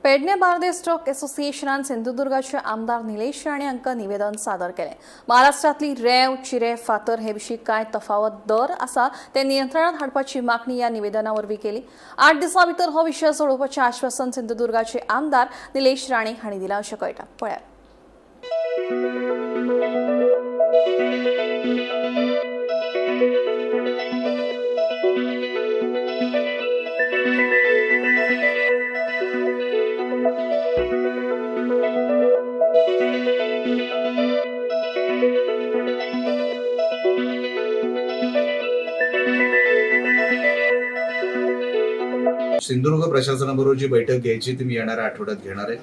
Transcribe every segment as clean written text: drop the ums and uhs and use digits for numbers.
Pedne Bardez truck असोसिएशनान सिंधुदुर्गाचे आमदार निलेश राणे हांकां निवेदन सादर केलें. महाराष्ट्रांतली रेंव, चिरे, फातर हे विशीं कांय तफावत दर आसा ते नियंत्रणात हाडपाची मागणी ह्या निवेदना वरवीं केली. 8 दिसां भितर हो विशय सोडोवपाचें आश्वासन सिंधुदुर्गाचे आमदार निलेश राणे हांणी दिलां अशें कळटा. पळयात. सिंधुदुर्ग प्रशासनाबरोबर जी बैठक घ्यायची ती मी येणाऱ्या आठवड्यात घेणार आहे.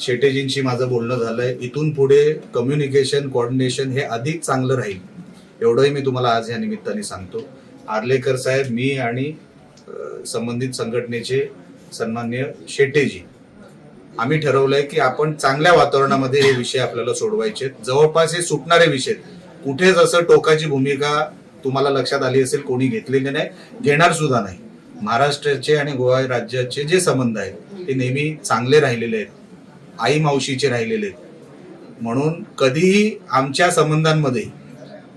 शेटेजींशी माझं बोलणं झालंय. इथून पुढे कम्युनिकेशन, कोऑर्डिनेशन हे अधिक चांगलं राहील एवढंही मी तुम्हाला आज या निमित्ताने सांगतो. आर्लेकर साहेब, मी आणि संबंधित संघटनेचे सन्मान्य शेटेजी आम्ही ठरवलंय की आपण चांगल्या वातावरणामध्ये हे विषय आपल्याला सोडवायचे. जवळपास हे सुटणारे विषय आहेत. कुठेच असं टोकाची भूमिका तुम्हाला लक्षात आली असेल कोणी घेतलेली नाही, घेणार सुद्धा नाही. महाराष्ट्राचे आणि गोवा राज्याचे जे संबंध आहेत ते नेहमी चांगले राहिलेले आहेत, आई मावशीचे राहिलेले आहेत. म्हणून कधीही आमच्या संबंधांमध्ये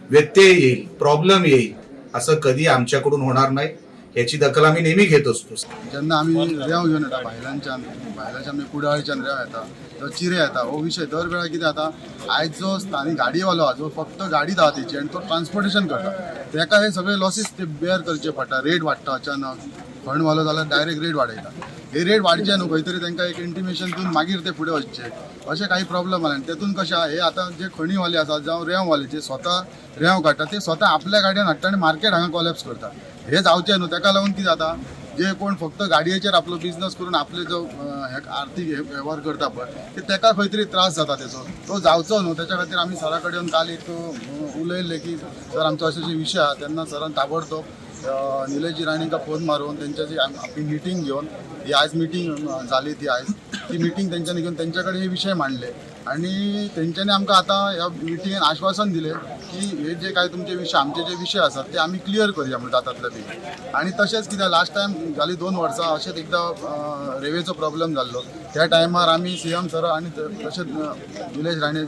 व्यत्यय येईल, प्रॉब्लेम येईल असं कधी आमच्याकडून होणार नाही याची दखल आम्ही नेहमी घेत असतो. जेन्ना आमी रेंव घेवन येता बायलांच्यान, बायलांच्यान मागीर कुडाळच्यान रेंव येता, जो चिरे येता, हो विशय दर वेळार कितें जाता, आयज जो स्थानीक गाडयेवालो आहा, जो फक्त गाडी आहा तेची आनी तो ट्रान्सपोर्टेशन करता, तेका हे सगळे लॉसीस ते बेअर करचे पडटा. रेट वाडटा अचानक, खणवालो जाल्यार डायरेक्ट रेट वाडयता. हे रेट वाडचे न्हू, खंय तरी तांकां एक इंटिमेशन दिवन मागीर ते फुडें वचचे, अशें काही प्रॉब्लम आले. आनी तेतून कशें आहा, हे आतां जे खणीवाले आसात जावं रेंववाले जे स्वता रेंव काडटा ते स्वता आपल्या गाडयेन हाडटा आनी मार्केट हांगा कॉलेप्स करता. हे जावचें न्हू, तेका लागून कितें जाता, जे कोण फक्त गाडयेचेर आपलो बिजनस करून आपले जो हे आर्थीक हे वेव्हार करता पळय, ते तेका खंय तरी त्रास जाता तेचो, तो जावचो न्हू. तेच्या खातीर आमी सरा कडेन काल एक उलयल्ले की सर आमचो अशे अशे विशय आहा. तेन्ना सरान ताबडतोब निलेशजी राणेंका फोन मारून तेंच्याची आपली मिटींग घेवन, ही आयज मिटींग जाली, ती आयज ती मिटींग तेंच्यांनी घेवन तेंच्या कडेन हे विशय मांडले आनी तेंच्यांनी आमकां आतां ह्या मिटिंगेन आश्वासन दिलें की हे जे काय तुमचे विशय, आमचे जे विशय आसात ते आमी क्लियर करया म्हणून जातातले बेगीन. आनी तशेंच कितें लास्ट टायम जाली 2 वर्सां अशेंच एकदां रेवेचो प्रॉब्लम जाल्लो, त्या टायमार आमी सीएम सर आनी तशेंच निलेश राणे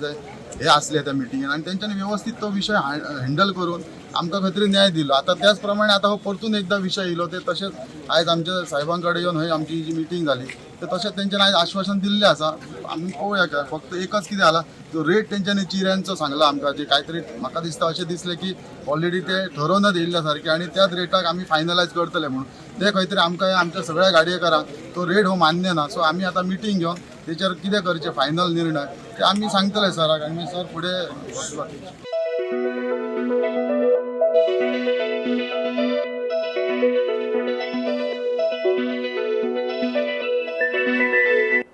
हे आसले त्या मिटिंगेन आनी तेंच्यांनी वेवस्थीत तो विशय हँडल करून आमकां खंय तरी न्याय दिलो. आतां त्याच प्रमाणे आतां हो परतून एकदां विशय येयलो, ते तशेंच आयज आमच्या साहेबां कडेन येवन हय आमची जी मिटींग जाली, ते तशेंच तेंच्यांनी आयज आश्वासन दिल्लें आसा. आमी पळोवया काय. फक्त एकच कितें जाला, जो रेट तेंच्यांनी चिऱ्यांचो सांगला आमकां, जे कांय तरी म्हाका दिसता अशें दिसलें की ऑलरेडी ते ठरोवनच येयल्ल्या सारके आनी त्याच रेटाक आमी फायनलायज करतले म्हणून, ते खंय तरी आमकां आमच्या सगळ्या गाडयेकारांक तो रेट हो मान्य ना. सो आमी आतां मिटींग घेवन तेचेर कितें करचें फायनल निर्णय ते आमी सांगतले सराक आनी मागीर सर फुडें वतलो.